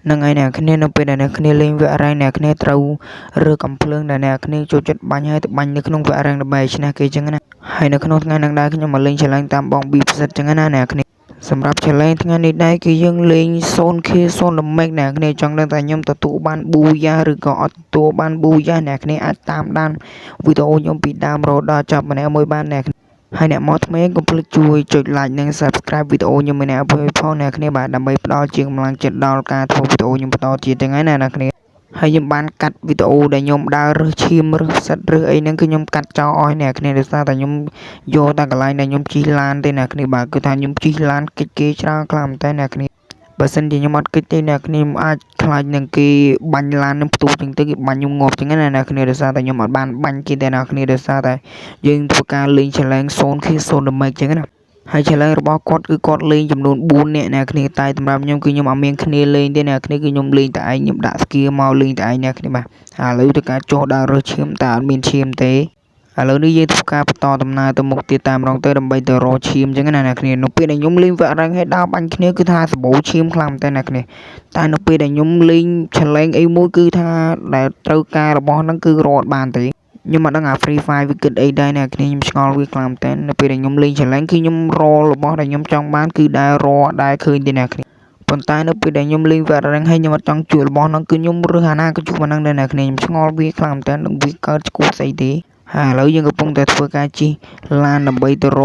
នឹងហើយអ្នកគ្នានៅពេលដែលអ្នកគ្នាលេងវគ្គ rank អ្នកគ្នាត្រូវរើសកំភ្លើងដែលអ្នកគ្នាចូលចិត្តបាញ់ហើយទៅបាញ់នៅក្នុងវគ្គ rank ដើម្បីឲ្យឈ្នះគេចឹងណាហើយនៅក្នុងថ្ងៃហ្នឹងដែរខ្ញុំមកលេង challenge តាមបង B ផ្សិតចឹងណាអ្នកគ្នាសម្រាប់ challenge ថ្ងៃនេះដែរគឺយើងលេង 0K 0 damage អ្នកគ្នាចង់ដឹងថាខ្ញុំទទួលបាន Booyah ឬក៏អត់ទទួលបាន Booyah អ្នកគ្នាអាចតាមដានវីដេអូខ្ញុំពីដើមរហូតដល់ចប់ម្នាក់មួយបានអ្នកហើយអ្នកមកថ្មីកុំភ្លេចជួយចុច like និង Subscribe វីដេអូខ្ញុំម្នាក់មួយផងអ្នកគ្នាបាទដើម្បីផ្ដល់ជាកម្លាំងចិត្តដល់ការធ្វើវីដេអូខ្ញុំបន្តទៀតទាំងហើយណាអ្នកគ្នាហើយខ្ញុំបានកាត់វីដេអូដែលខ្ញុំដើររើសឈាមរើសផ្សិតរើសអីហ្នឹងគឺខ្ញុំកាត់ចោលអស់អ្នកគ្នាដោយសារតែខ្ញុំយកតែកន្លែងដែលខ្ញុំជិះឡានទេអ្នកគ្នាបាទគឺថាខ្ញុំជិះឡានគេចគេច្រើនខ្លាំងមែនតើអ្នកគ្នាបើសិនជាខ្ញុំអត់គេចទេអ្នកគ្នាអាចខ្លាចនឹងគេបាញ់ឡាននឹងផ្ទុះចឹងទៅគេបាញ់ខ្ញុំងាប់ចឹងណាអ្នកគ្នាដោយសារតែខ្ញុំអត់បានបាញ់គេទេអ្នកគ្នាដោយសារតែយើងធ្វើការលេង challenge 0 kill 0 damage ចឹងណាហើយ challenge របស់គាត់គឺគាត់លេងចំនួន4នាក់អ្នកគ្នាតែសម្រាប់ខ្ញុំគឺខ្ញុំអត់មានគ្នាលេងទេអ្នកគ្នាគឺខ្ញុំលេងតែឯងខ្ញុំដាក់ skill មកលេងតែឯងអ្នកគ្នាបាទឥឡូវទៅការចុះដើររើសឈាមតែអត់មានឈាមទេឥឡូវនេះយើងធ្វើការបន្តដំណើរទៅមុខទៀតតាមរងទៅដើម្បីទៅរកឈាមអញ្ចឹងណាអ្នកគ្នានៅពេលដែលខ្ញុំលេងវគ្គ rank ឲ្យដើរបាញ់គ្នាគឺថាសម្បូរឈាមខ្លាំងមែនតើអ្នកគ្នាតែនៅពេលដែលខ្ញុំលេង challenge អីមួយគឺថាដែលត្រូវការរបស់ហ្នឹងគឺរត់បានទេខ្ញុំមិនដឹងអា Free Fire វាគិតអីដែរអ្នកគ្នាខ្ញុំឆ្ងល់វាខ្លាំងមែនតើនៅពេលដែលខ្ញុំលេង challenge គឺខ្ញុំរករបស់ដែលខ្ញុំចង់បានគឺដែលរកដែលឃើញទេអ្នកគ្នាប៉ុន្តែនៅពេលដែលខ្ញុំលេងវគ្គ rank ហើយខ្ញុំអត់ចង់ជួរបស់ហ្នឹងគឺខ្ញុំរើសអាណាក៏ជួអាហ្នឹងដែរអ្នកគ្នាខ្ញុំឆ្ងល់វាខ្លាំងមែនតើនឹងវាកើតឈួតស្អីទេហើយឥឡូវយើងកំពុងតែធ្វើការជិះឡានដើម្បីទៅរ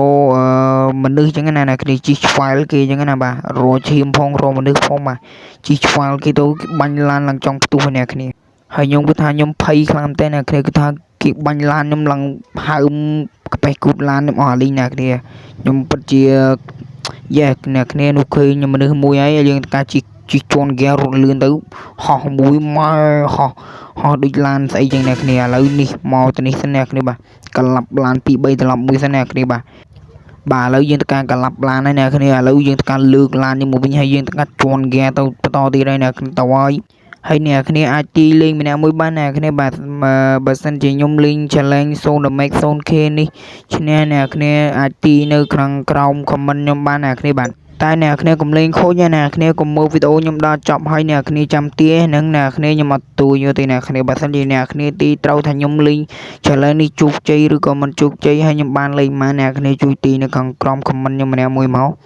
កមនុស្សចឹងណាអ្នកគ្នាជិះឆ្វែលគេចឹងណាបាទរកឈាមផងរកមនុស្សផងបាទជិះឆ្វែលគេទៅគេបាញ់ឡានឡើងចង់ផ្ទុះអ្នកគ្នាហើយខ្ញុំគឺថាខ្ញុំភ័យខ្លាំងមែនតើអ្នកគ្នាគឺថាគេបាញ់ឡានខ្ញុំឡើងហើមក្បេះគូតឡានខ្ញុំអស់អាលីងអ្នកគ្នាខ្ញុំពិតជាយ៉ែអ្នកគ្នានោះឃើញខ្ញុំមនុស្សមួយហើយយើងការជិះជិះជន់ហ្គារត់លឿនទៅហោះមួយម៉ែហោះហោះដូចឡានស្អីចឹងអ្នកគ្នាឥឡូវនេះមកទៅនេះសិនអ្នកគ្នាបាទកលាប់ឡាន2 3ត្រឡប់មួយសិនអ្នកគ្នាបាទបាទឥឡូវយើងទៅការកលាប់ឡានហើយអ្នកគ្នាឥឡូវយើងទៅការលើកឡាននេះមកវិញហើយយើងទៅការជន់ហ្គាទៅបន្តទៀតហើយអ្នកគ្នាទៅហើយហើយអ្នកគ្នាអាចទីលេងម្នាក់មួយបានអ្នកគ្នាបាទបើសិនជាខ្ញុំលេង challenge 0 damage 0K នេះឈ្នះអ្នកគ្នាអាចទីនៅខាងក្រោម comment ខ្ញុំបានអ្នកគ្នាបាទតែអ្នកគ្នាកុំលេងខូចណាអ្នកគ្នាកុំមើលវីដេអូខ្ញុំដល់ចប់ហើយអ្នកគ្នាចាំទានឹងអ្នកគ្នាខ្ញុំអត់ទួយទេអ្នកគ្នាបើសិនជាអ្នកគ្នាទីត្រូវថាខ្ញុំលេង challenge នេះជោគជ័យឬក៏មិនជោគជ័យហើយខ្ញុំបានលេងមកអ្នកគ្នាជួយទីនៅខាងក្រោម comment ខ្ញុំម្នាក់មួយមក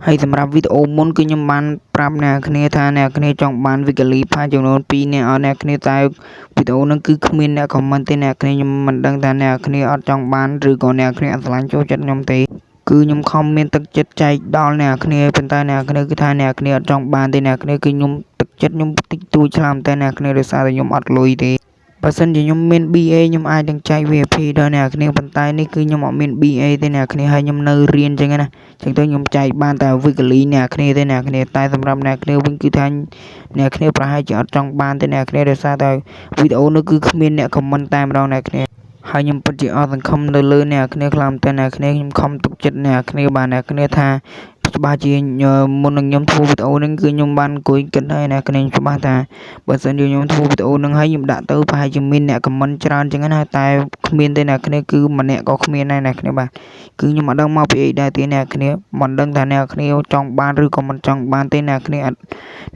ហើយសម្រាប់វីដេអូមុនគឺខ្ញុំបានប្រាប់អ្នកគ្នាថាអ្នកគ្នាចង់បាន Weekly Pass ចំនួន2នាក់អត់អ្នកគ្នាតែវីដេអូហ្នឹងគឺគ្មានអ្នក comment ទេអ្នកគ្នាខ្ញុំមិនដឹងថាអ្នកគ្នាអត់ចង់បានឬក៏អ្នកគ្នាអត់ស្រឡាញ់ចូលចិត្តខ្ញុំទេគឺខ្ញុំខំមានទឹកចិត្តចែកដល់អ្នកគ្នាប៉ុន្តែអ្នកគ្នាគឺថាអ្នកគ្នាអត់ចង់បានទេអ្នកគ្នាគឺខ្ញុំទឹកចិត្តខ្ញុំតិចតួចខ្លាំងតែអ្នកគ្នាដោយសារតែខ្ញុំអត់លុយទេបើសិនជាខ្ញុំមាន BA ខ្ញុំអាចនឹងចែក VIP ដល់អ្នកគ្នាប៉ុន្តែនេះគឺខ្ញុំអត់មាន BA ទេអ្នកគ្នាហើយខ្ញុំនៅរៀនចឹងណាចឹងទៅខ្ញុំចែកបានតែ weekly អ្នកគ្នាទេអ្នកគ្នាតែសម្រាប់អ្នកគ្នាវិញគឺថាអ្នកគ្នាប្រហែលជាអត់ចង់បានទេអ្នកគ្នាដោយសារតែវីដេអូនោះគឺគ្មានអ្នក comment តែម្ដងអ្នកគ្នាហើយខ្ញុំពិតជាអស់សង្ឃឹមនៅលើអ្នកគ្នាខ្លាំងតែអ្នកគ្នាខ្ញុំខំទុកចិត្តអ្នកគ្នាបាទអ្នកគ្នាថាច្បាស់ជាមុននឹងខ្ញុំធ្វើវីដេអូហ្នឹងគឺខ្ញុំបានអង្គុយគិតហើយអ្នកគ្នាច្បាស់ថាបើសិនជាខ្ញុំធ្វើវីដេអូហ្នឹងហើយខ្ញុំដាក់ទៅប្រហែលជាមានអ្នក comment ច្រើនចឹងណាតែគ្មានទេអ្នកគ្នាគឺម្នាក់ក៏គ្មានដែរអ្នកគ្នាបាទគឺខ្ញុំអត់ដឹងមកពីអីដែរទេអ្នកគ្នាមិនដឹងថាអ្នកគ្នាចង់បានឬក៏មិនចង់បានទេអ្នកគ្នាអត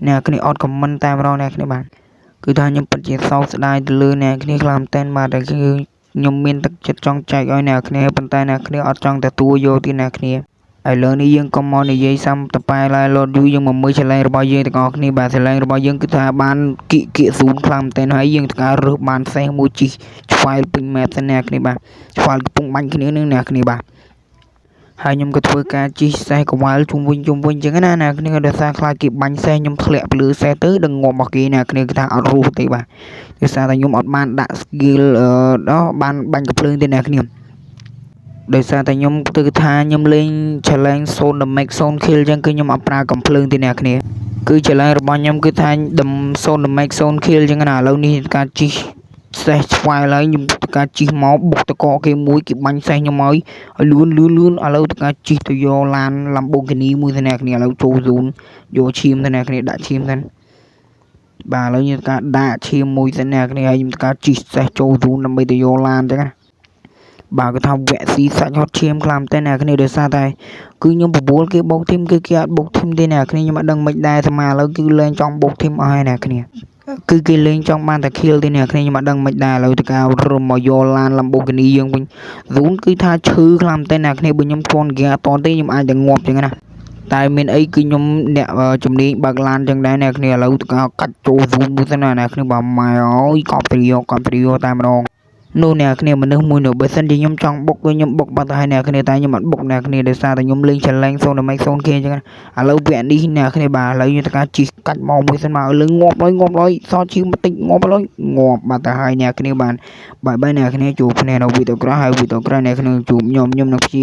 ់អ្នកគ្នាអត់ comment តែម្ដងអ្នកគ្នាបាទគឺថាខ្ញុំពិតជាសោកស្ដាយទៅលើអ្នកគ្នាខ្លាំងមែនទែនបាទតែគឺខ្ញុំមានទឹកចិត្តចង់ចែកឲ្យអ្នកគ្នាប៉ុន្តែអ្នកគ្នាអត់ចង់ទទួលយកទេអ្នកគ្នាឥឡូវនេះយើងកុំមកនិយាយសាំតប៉ែឡាយលោតយូរយើងមកមើល challenge របស់យើងទាំងអស់គ្នាបាទ challenge របស់យើងគឺថាបានគៀកគៀកស៊ូនខ្លាំងមែនទែនហើយយើងធ្វើការរើសបានសេះមួយជីឆ្វែលពេញ map សិនអ្នកគ្នាបាទឆ្វែលកំពុងបាញ់គ្នានឹងអ្នកគ្នាបាទហើយខ្ញុំក៏ធ្វើការជិះសេះកវ៉ាល់ជុំវិញជុំវិញអញ្ចឹងណាអ្នកគ្នាដោយសារខ្លាចគេបាញ់សេះខ្ញុំធ្លាក់ពលឺសេះទៅដឹងងាប់របស់គេអ្នកគ្នាគឺថាអត់រស់ទេបាទដោយសារតែខ្ញុំអត់បានដាក់ skill ដល់បានបាញ់កំភ្លើងទេអ្នកគ្នាដោយសារតែខ្ញុំទៅថាខ្ញុំលេង challenge 0 damage 0 kill អញ្ចឹងគឺខ្ញុំអត់ប្រើកំភ្លើងទេអ្នកគ្នាគឺ challenge របស់ខ្ញុំគឺថា0 damage 0 kill អញ្ចឹងណាឥឡូវនេះការជិះសេះឆ្វែលហើយខ្ញុំទៅការជិះមកបុកតកគេមួយគេបាញ់សេះខ្ញុំឲ្យឲ្យលឿនលឿនលឿនឥឡូវទៅការជិះទៅយកឡាន Lamborghini មួយទៅអ្នកគ្នាឥឡូវចូល zone យកឈាមទៅអ្នកគ្នាដាក់ឈាមសិនបាទឥឡូវខ្ញុំការដាក់ឈាមមួយសិនអ្នកគ្នាហើយខ្ញុំការជិះសេះចូល zone ដើម្បីទៅយកឡានអញ្ចឹងណាប បាទគឺថាវគ្គស៊ីសាច់ហត់ឈាមខ្លាំងតែអ្នកគ្នាដោយសារតែគឺខ្ញុំបបួលគេបោក team គឺគេអត់បោក team ទេអ្នកគ្នាខ្ញុំអត់ដឹងមិនដែរស្មាឥឡូវគឺលែងចង់បោក team អស់ហើយអ្នកគ្នាគឺគេលេងចង់បានតែ kill ទេអ្នកគ្នាខ្ញុំអត់ដឹងមិនដែរឥឡូវតើការរំមកយកឡាន Lamborghini យើងវិញ zone គឺថាឈឺខ្លាំងតែអ្នកគ្នាបើខ្ញុំធន់គេអត់តទេខ្ញុំអាចតែងាប់ចឹងណាតែមានអីគឺខ្ញុំអ្នកជំនាញបើកឡានចឹងដែរអ្នកគ្នាឥឡូវតើកាច់ចូល zone មួយសិនណាអ្នកគ្នាបាទម៉ែអើយកប់ត្រីយកប់ត្រីយកតែម្ដងនោះអ្នកគ្នាមនុស្សមួយនោះបើសិនជាខ្ញុំចង់បុកគឺខ្ញុំបុកបាត់ទៅហើយអ្នកគ្នាតែខ្ញុំអត់បុកអ្នកគ្នាដោយសារតែខ្ញុំលេង challenge 0ដើម្បី0គេអញ្ចឹងឥឡូវវគ្គនេះអ្នកគ្នាបាទឥឡូវខ្ញុំត្រូវការជិះកាច់មកមួយសិនមកលើងាប់ឡើយងាប់ឡើយសល់ឈាមបន្តិចងាប់ឡើយងាប់បាត់ទៅហើយអ្នកគ្នាបាទបាយបាយអ្នកគ្នាជួបគ្នានៅវីដេអូក្រោយហើយវីដេអូក្រោយអ្នកគ្នាជួបខ្ញុំខ្ញុំនឹងព្យា